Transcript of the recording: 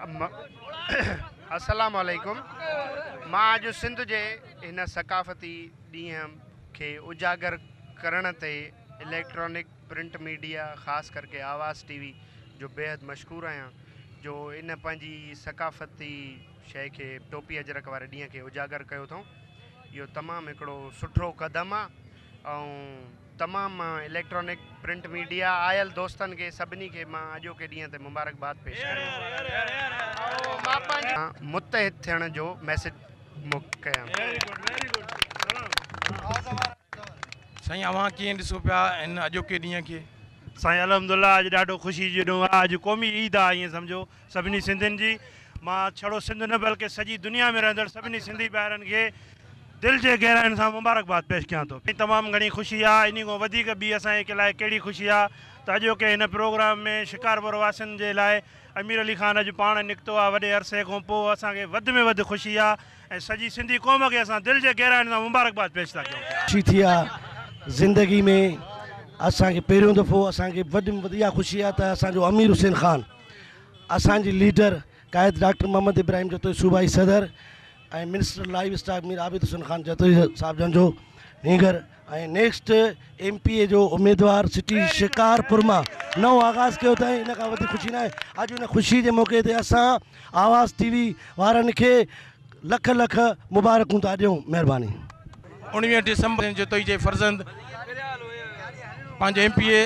السلام عليڪم مان اڄ سنڌ جي هن ثقافتي ڏينهن کي اجاگر ڪرڻ تي اليڪٽرانڪ پرنٽ ميڊيا خاص ڪرڪي آواز ٽي وي جو بيحد مشڪور آهيان جو ان پنهنجي ثقافتي شيء کي ٽوپي اجرڪ واري ڏينهن کي اجاگر ڪيو اٿئون اهو تمام هڪڙو سٺو قدم آ ۽ تمام اليڪٽرانڪ پرنٽ ميڊيا آيل دوستن کي سڀني کي مان اڄوڪي ڏينهن تي مبارڪباد پيش ڪريان ٿو ۽ مان پنهنجي متحد ٿيڻ جو ميسيج ڪيان ٿو. سائين اوهان ڪيئن ڏسو پيا هن اڄوڪي ڏينهن کي؟ سائين الحمدالله اڄ ڏاڍو خوشي جو ڏينهن آ اڄ قومي عيد آ ائين سمجهو سڀني سنڌين جي مان ڇڙو سنڌ نه بلڪه سڄي دنيا ۾ رهندڙ سڀني سنڌي ڀائرن کي دل جي گهراين سان مبارڪباد پيش ڪيان ٿو. تمام گهڻي خوشي آ انهي کان وڌيڪ ٻي اسان جي لاء ڪهڙي خوشي آ ته اڄوڪي هن پروگرام ۾ شڪارپور واسين جي لاء امير علي خان اڄ پاڻ نڪتو آ وڏي عرصي کان پوء اسان کي وڌ ۾ وڌ خوشي آ ۽ سڄي سنڌي قوم کي اسان دل جي گهراين سان مبارڪباد پيش ٿا ڪيون. خوشي ٿي آ زندگي ۾ اسان کي پهريون دفعو اسان کي وڏي ۾ وڏي اها خوشي آ ته اسان جو امير حسين خان اسان جي ليڊر قائد ڊاڪٽر محمد ابراهيم جتوئي صوبائي صدر ۽ minister livestock Mir Abid Hussain Khan Jatoi صاحب جن جو نينگر ۽ نيڪسٽ ايم پي اي جو اميدوار سٽي شڪارپور مان نئون آغاز ڪيو اٿائين ان کان وڌيڪ خوشي ناهي اڄ ان خوشي جي موقعي تي اسان آواز ٽي وي وارن کي لک لک مبارڪون ٿا ڏيون مهرباني. 19 ڊسمبر جتوئي جي فرزند پنهنجي ايم پي اي.